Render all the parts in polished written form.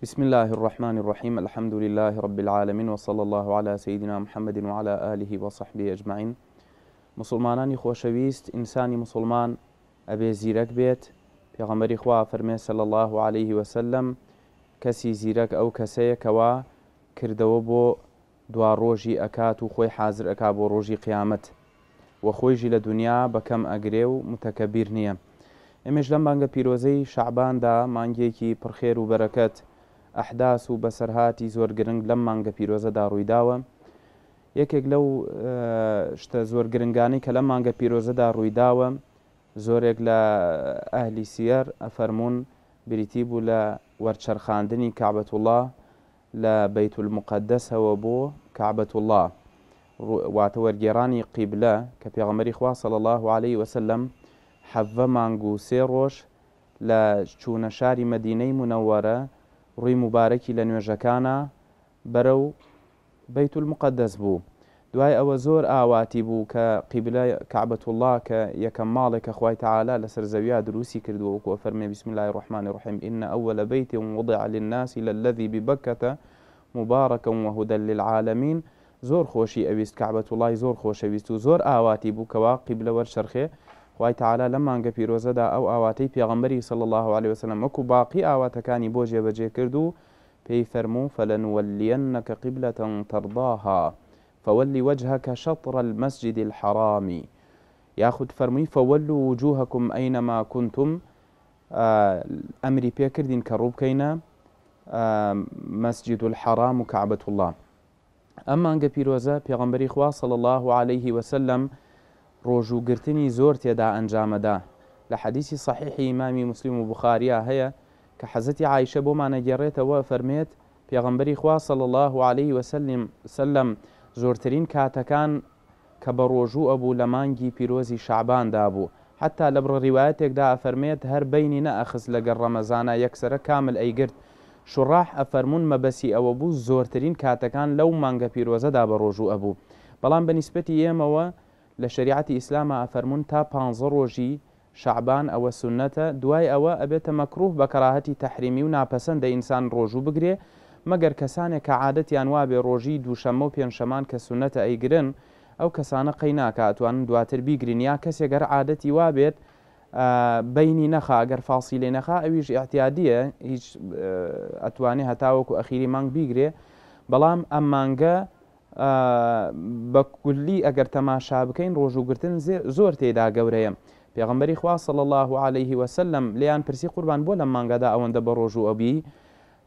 بسم اللە الرحمن الرحیم الحمد للە رب العالمین وصلی اللە علی سیدنا محمد وعلی آله وصحبه اجمعین موسڵمانانی خۆشەویست ئینسانی موسڵمان ئەبێ زیرەک بێت پێغەمبەری خوا ئەفەرمێ صلی اللە علیه وسلم کەسی زیرەک ئەو کەسەیە کەوا کردەوە بۆ دواڕۆژی ئەکات و خۆی حازر ئەکا بۆ ڕۆژی قیامەت وە خۆیشی لە دونیا بە کەم ئەگرێ و موتەکەبیر نیە. ئێمەیش لەم مانگە پیرۆزەی شەعباندا مانگێکی پڕ خێر و بەرەکەت، ئەحداس و بەسەرهاتی زۆر گرنگ لەم مانگە پیرۆزەدا ڕوویداوە. یەکێک لەو شتە زۆر گرنگانەی کە لەم مانگە پیرۆزەدا ڕوویداوە زۆرێک لە ئەهلی سیەر ئەفەرموون بریتی بوو لە وەرچەرخاندنی کەعبەتوڵا لە بەیتولموقەدەسەوە بۆ کەعبەتوڵڵا، واتە وەرگێڕانی قیبلە، کە پێغەمبەری خوا صلی اللە علیە وسلم حەڤە مانگ و سێ ڕۆژ لە چوونە شاری مەدینەی مونەوەرە ڕووی موبارەکی لە نوێژەکانا بەرەو بەیتولموقەدەس بوو. دوای ئەوە زۆر ئاواتی بوو کە قیبلە کەعبەتوڵڵا کە یەکەم ماڵێک کە خوای تەعالا لەسەر زەویا دروستی کردووە وەکو ئەفەرمێ بسم اللە الرحمن الرحیم ان اول بیت وضع للناس للذی ببکە مبارکا وهدی للعالمین زۆر خۆشی ئەویست کەعبەتوڵای زۆر خۆشەویست و زۆر ئاواتی بوو کەوا قیبلە وەرچەرخێ خوای تەعالا لەم مانگە پیرۆزەدا ئەو ئاواتەی پێغەمبەری صلی اللە علیە وسلم وەکو باقی ئاواتەکانی بۆ جێبەجێ کرد و پێی فەرموو، فلنولینک قبلە ترضاها فول وجهک شطر المسجد الحرام، یاخود فەرمووی، فولوا وجوهکم اینما کنتم، ئەمری پێ کردین کە ڕووبکەینە مسجد الحرام و کەعبە اللە. ئەم مانگە پیرۆزە پێغەمبەری خوا صلی اللە علیه وسلم ڕۆژوو گرتنی زۆر تێدا ئەنجامەدا، لە حەدیسی صەحیحی ئیمامی موسلیم و بوخاریا هەیە کە حەزرەتی عائیشە بۆمان ئەگێڕێتەوە ئەفەرموێت، پێغەمبەری خوا صلی اللە علیه وسلم زۆرترین کاتەکان کە بەڕۆژوو ئەبوو لە مانگی پیرۆزی شەعباندا بوو، حەتتا لە بڕە ڕیوایەتێکدا ئەفەرمێت هەر بەینی نەئەخست لەگەڵ ڕەمەزانا یەکسەرە کامل ئەیگرت، شوڕاح ئەفەرموون مەبەسی ئەوە بوو زۆرترین کاتەکان لەو مانگە پیرۆزەدا بەڕۆژوو ئەبوو، بەڵام بە نیسبەتی ئێمەوە لە شەریعەتی ئیسلاما ئەفەرموون تا پانزە ڕۆژی شەعبان ئەوە سوننەتە، دوای ئەوە ئەبێتە مەکروه بە کەراهەتی تەحریمی و ناپەسەندە ئینسان ڕۆژوو بگرێ، مەگەر کەسانێک کە عادەتیان وابێ ڕۆژی دووشەممە و پێنجشەمان کە سوننەتە ئەیگرن، ئەو کەسانە قەی ناکا ئەتوانن دواتر بیگرن، یا کەسێک هەر عادەتی وابێت بەینی نەخا ئەگەر فاسیلەی نەخا ئەویش ئیعتیادیە هیچ ئەتوانێ هەتاوەکو ئەخیری مانگ بیگرێ، بەڵام ئەم مانگە بە کوللی ئەگەر تەماشا بکەین ڕۆژوو گرتن زۆر تێیدا گەورەیە. پێغەمبەری خوا صلی اللە علیه وسلم لێیان پرسی قوربان بۆ لەم مانگەدا ئەوەندە بەڕۆژوو ئەبی؟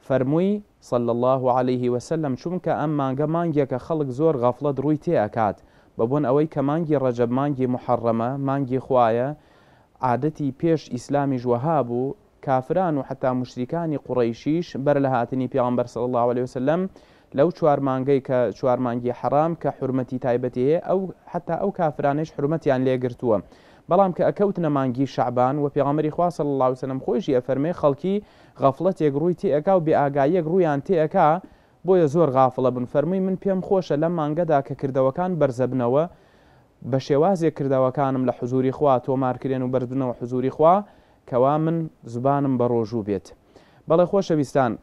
فەرمووی، صلی اللە علیه وسلم، چونکە ئەم مانگە مانگێکە خەڵک زۆر غەفڵەت ڕووی تێ ئەکات، بەبۆن ئەوەی کە مانگی ڕەجەب مانگی موحەڕەمە، مانگی خوایە، عادەتی پێش ئیسلامیش وەها بوو، کافران و حەتا موشریکانی قوڕەیشیش بەر لە هاتنی پێغەمبەر صلی اللە علیە وسلم لەو چوار مانگەی کە چوار مانگی حەڕام کە حورمەتی تایبەتی هەیە ئەو حەتا ئەو کافرانەیش حورمەتیان لێ گرتووە بەڵام کە ئەکەوتنە مانگی شەعبان وە پێغەمبەری خوا صلی اللە علیە وسلم خۆیشی ئەفەرمێ خەڵکی غەفڵەتێک ڕووی تێ ئەکا و بێ ئاگاییەک ڕوویان تێ ئەکا بۆیە زۆر غافڵ ئەبن فەرمووی من پێم خۆشە لەم مانگەدا کە کردەوەکان بەرزەبنەوە بە شێوازێک کردەوەکانم لە حزوری خوا تۆمار کرێن و بەرزبنەوە حزوری خوا کەوا من زوبانم بەڕۆژوو بێت. بەڵێ خۆشەویستان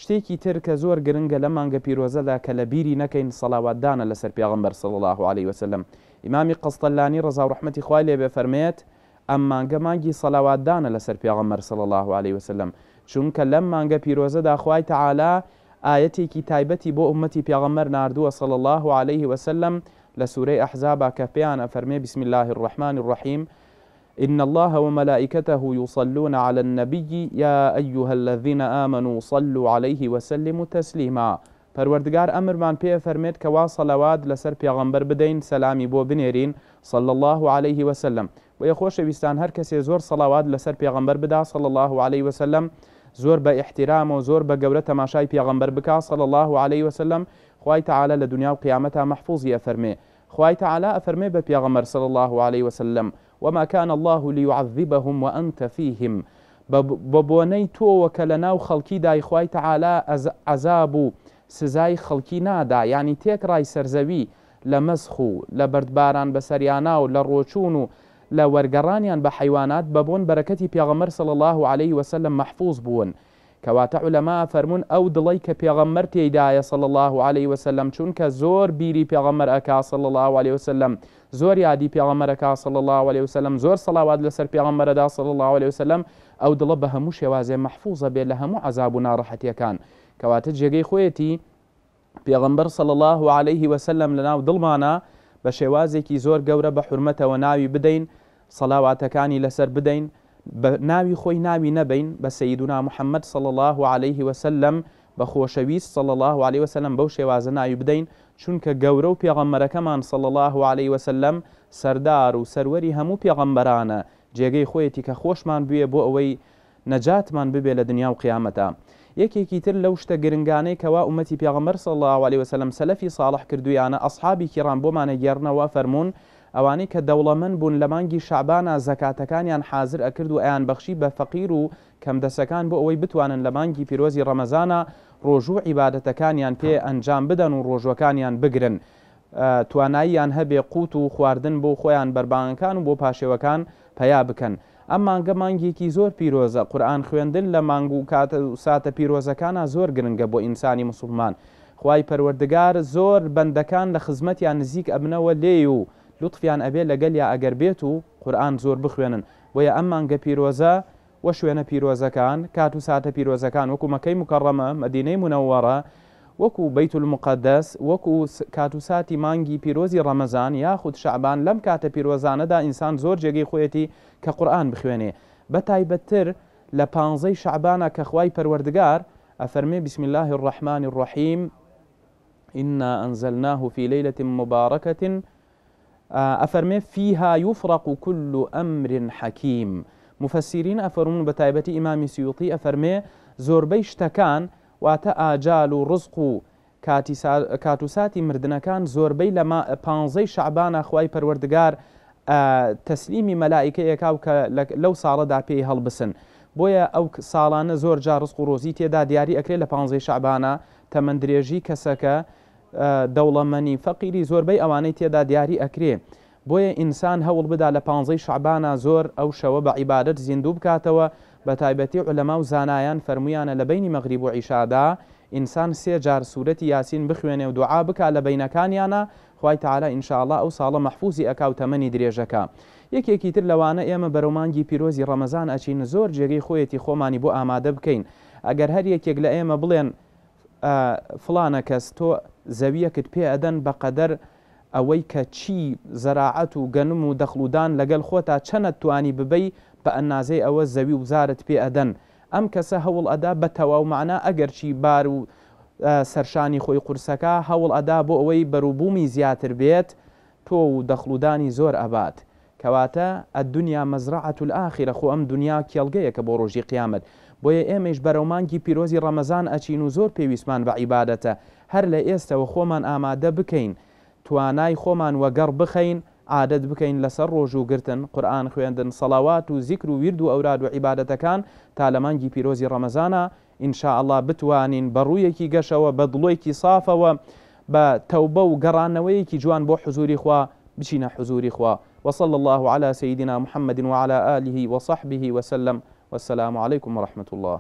شتێکی تر کە زۆر گرنگە لەم مانگە پیرۆزەدا کە لە بیری نەکەین سەلاوات دانە لەسەر پێغەمبەر صلی اللە علیە وسلم ئیمامی قەستەلانی ڕەزاو ڕەحمەتی خوای لێ بێ فەرمێت ئەم مانگە مانگی سەلاوات دانە لەسەر پێغەمبەر صلی اللە علیە وسلم چونکە لەم مانگە پیرۆزەدا خوای تەعالا ئایەتێکی تایبەتی بۆ ئوممەتی پێغەمبەر ناردووە صلی اللە علیه وسلم لە سورەی ئەحزابا کە پێیان ئەفەرمێ بسم اللە الرحمن الرحیم ان اللە وملائکته یصلون علی النبی یا ایها الذین آمنوا صلوا علیه وسلموا تسلیما پەروەردگار ئەمرمان پێ ئەفەرمێت کەوا صەلەوات لەسەر پێغەمبەر بدەین سەلامی بۆ بنێرین صلی اللە علیه وسلم بۆیە خۆشەویستان هەر کەسێ زۆر صەلەوات لەسەر پێغەمبەر بدا صلی اللە علیه وسلم زۆر بە ئیحترامەوە زۆر بە گەورە تەماشای پێغەمبەر بکا صلی اللە علیه وسلم خوای تعالی لە دنیا و قیامەتا مەحفوزی ئەفەرمێ خوای تەعالا ئەفەرمێ بە پێغەمبەر صلی اللە علیە وسلم، وما کان اللە لیعذبهم وانت فیهم، بە بۆنەی تۆوە کە لەناو خەڵکیدای خوای تەعالا عەزاب و سزای خەڵکی نادا، یانی تێکڕای سەرزەوی لە مەسخ و لە بەردباران بەسەریانا و لە ڕۆچوون و لە وەرگەڕانیان بە حەیوانات بە بۆن بەرەکەتی پێغەمبەر صلی اللە علیە وسلم مەحفوظ بوون. کەواتە عولەما ئەفەرموون ئەو دڵەی کە پێغەمبەر تێیدایە صلی اللە علیە وسلم چونکە زۆر بیری پێغەمبەر ئەکا صلی اللە علیە وسلم زۆر یادی پێغەمبەر ئەکا صلی اللە علیە وسلم زۆر صەلاوات لەسەر پێغەمبەر ئەدا صلی اللە علیە وسلم ئەو دڵە بە هەموو شێوازێ مەحفوظ ئەبێ لە هەموو عەزاب و ناڕەحەتیەکان کەواتە جێگەی خۆیەتی پێغەمبەر صلی اللە علیه وسلم لەناو دڵمانا بە شێوازێکی زۆر گەورە بە حورمەتەوە ناوی بدەین صەلاواتەکانی لەسەر بدەین بە ناوی خۆی ناوی نەبەین بە سەیدونا محمد صلی اللە علیه وسلم بە خۆشەویست صلی اللە علیه وسلم بەو شێوازە ناوی بدەین چونکە گەورە و پێغەمبەرەکەمان صلی اللە علیه وسلم سەردار و سەروەری هەموو پێغەمبەرانە جێگەی خۆیەتی کە خۆشمان بوێ بۆ ئەوەی نەجاتمان ببێ لە دنیا و قیامەتا. یەکێکی تر لەو شتە گرنگانەی کەوا ئوممەتی پێغەمبەر صلی اللە علیە وسلم سەلەفی صاڵح کردوویانە ئەصحابی کیڕام بۆمان ئەگێڕنەوە ئەفەرموون ئەوانەی کە دەوڵەمەند بوون لە مانگی شەعبانا زەکاتەکانیان حازر ئەکرد و ئەیانبەخشی بە فەقیر و کەمدەسەکان بۆ ئەوەی بتوانن لە مانگی پیرۆزی ڕەمەزانا ڕۆژوو عیبادەتەکانیان پێ ئەنجام بدەن و ڕۆژوەکانیان بگرن تواناییان هەبێ قوت و خواردن بۆ خۆیان بەربانگەکان و بۆ پاشێوەکان پەیا بکەن. ئەم مانگە مانگێکی زۆر پیرۆزە، قورئان خوێندن لە مانگ و کات و ساتە پیرۆزەکانا زۆر گرنگە بۆ ئینسانی موسوڵمان، خوای پەروەردگار زۆر بەندەکان لە خزمەتیا نزیک ئەبنەوە لێی و لوتفیان ئەبێ لەگەلیا ئەگەر بێت و قورئان زۆر بخوێنن، بۆیە ئەم مانگە پیرۆزە و شوێنە پیرۆزەکان، کات و ساتە پیرۆزەکان وەکو مەکەی موکەڕەمە، مەدینەی مونەوەڕە، وەکو بەیت المقدس، وەکو کات و ساتی مانگی پیرۆزی ڕەمەزان یاخود شەعبان لەم کاتە پیرۆزانەدا ئینسان زۆر جێگەی خۆیەتی کە قورئان بخوێنێ بە تایبەتتر لە پانزەی شەعبانا کە خوای پەروەردگار ئەفەرمێ بسم اللە الرحمن الرحیم انا انزلناه فی لیلە مبارکە ئەفەرمێ، فیها یفرق کل امر حکیم، موفەسیرین ئەفەرموون بەتایبەتی ئیمامی سیوطی ئەفەرمێ، زۆربەی شتەکان، واتە ئاجال و ڕزق و کاتی کات و ساتی مردنەکان زۆربەی لە پانزەی شەعبانا خوای پەروەردگار تەسلیمی مەلائیکە ئەکا و کە لەو ساڵەدا پێی هەڵبسن بۆیە ئەو ساڵانە زۆر جار ڕزق و ڕۆزی تێدا دیاری ئەکرێ لە پانزەی شەعبانا تەمەن درێژی کەسەکە دەوڵەمەنی فەقیری زۆربەی ئەوانەی تێدا دیاری ئەکرێ بۆیە ئینسان هەوڵ بدا لە پانزەی شەعبانا زۆر ئەو شەوە بە عیبادەت زیندوو بکاتەوە بەتایبەتی عولەما و زانایان فەرموویانە لە بەینی مەغریب و عیشادا ئینسان سێ جار سورەتی یاسین بخوێنێ و دوعا بکا لە بەینەکانیانا خوای تەعالا ان شاء اللە ئەو ساڵە مەحفوزی ئەکا و تەمەنی درێژەکا یەکێکی تر لەوانە ئێمە بەرەو مانگی پیرۆزی ڕەمەزان ئەچین زۆر جێگەی خۆیەتی خۆمانی بۆ ئامادە بکەین ئەگەر هەر یەکێک لە ئێمە بڵێن فڵانە کەس تۆ زەویەکت پێ ئەدەن بە قەدەر ئەوەی کە چی زەراعەت و گەنم و دەخڵ و دان لەگەل خۆتا چەنەت توانی ببەی بە ئەنازەی ئەوە زەوی و زارت پێ ئەدەن ئەم کەسە هەوڵ ئەدا بە تەواو مەعنا ئەگەرچی بار و سەرشانی خۆی قورسەکا هەوڵ ئەدا بۆ ئەوەی بەروبوومی زیاتر بێت تۆو و دەخڵ و دانی زۆر ئەبات کەواتە، الدنیا مزرعە الاخرە، خۆ ئەم دونیا کێڵگەیەکە بۆ ڕۆژی قیامەت، بۆیە ئێمەیش بەرەو مانگی پیرۆزی ڕەمەزان ئەچین و زۆر پێویستمان بە عیبادەتە، هەر لە ئێستەوە خۆمان ئامادە بکەین، توانای خۆمان وەگەڕ بخەین، عادەت بکەین لەسەر ڕۆژوو گرتن، قورئان خوێندن، سەڵەوات و زیکر و ویرد و ئەوراد و عیبادەتەکان تا لە مانگی پیرۆزی ڕەمەزانا ان شاء اللە بتوانین بە ڕوویەکی گەشەوە بە دڵێکی سافەوە بە تەوبە و گەڕانەوەیەکی جوان بۆ حزوری خوا بچینە حزوری خوا وصلی اللە علی سیدنا محمد وعلی آله وصحبه وسلم والسلام علیکم ورحمة اللە.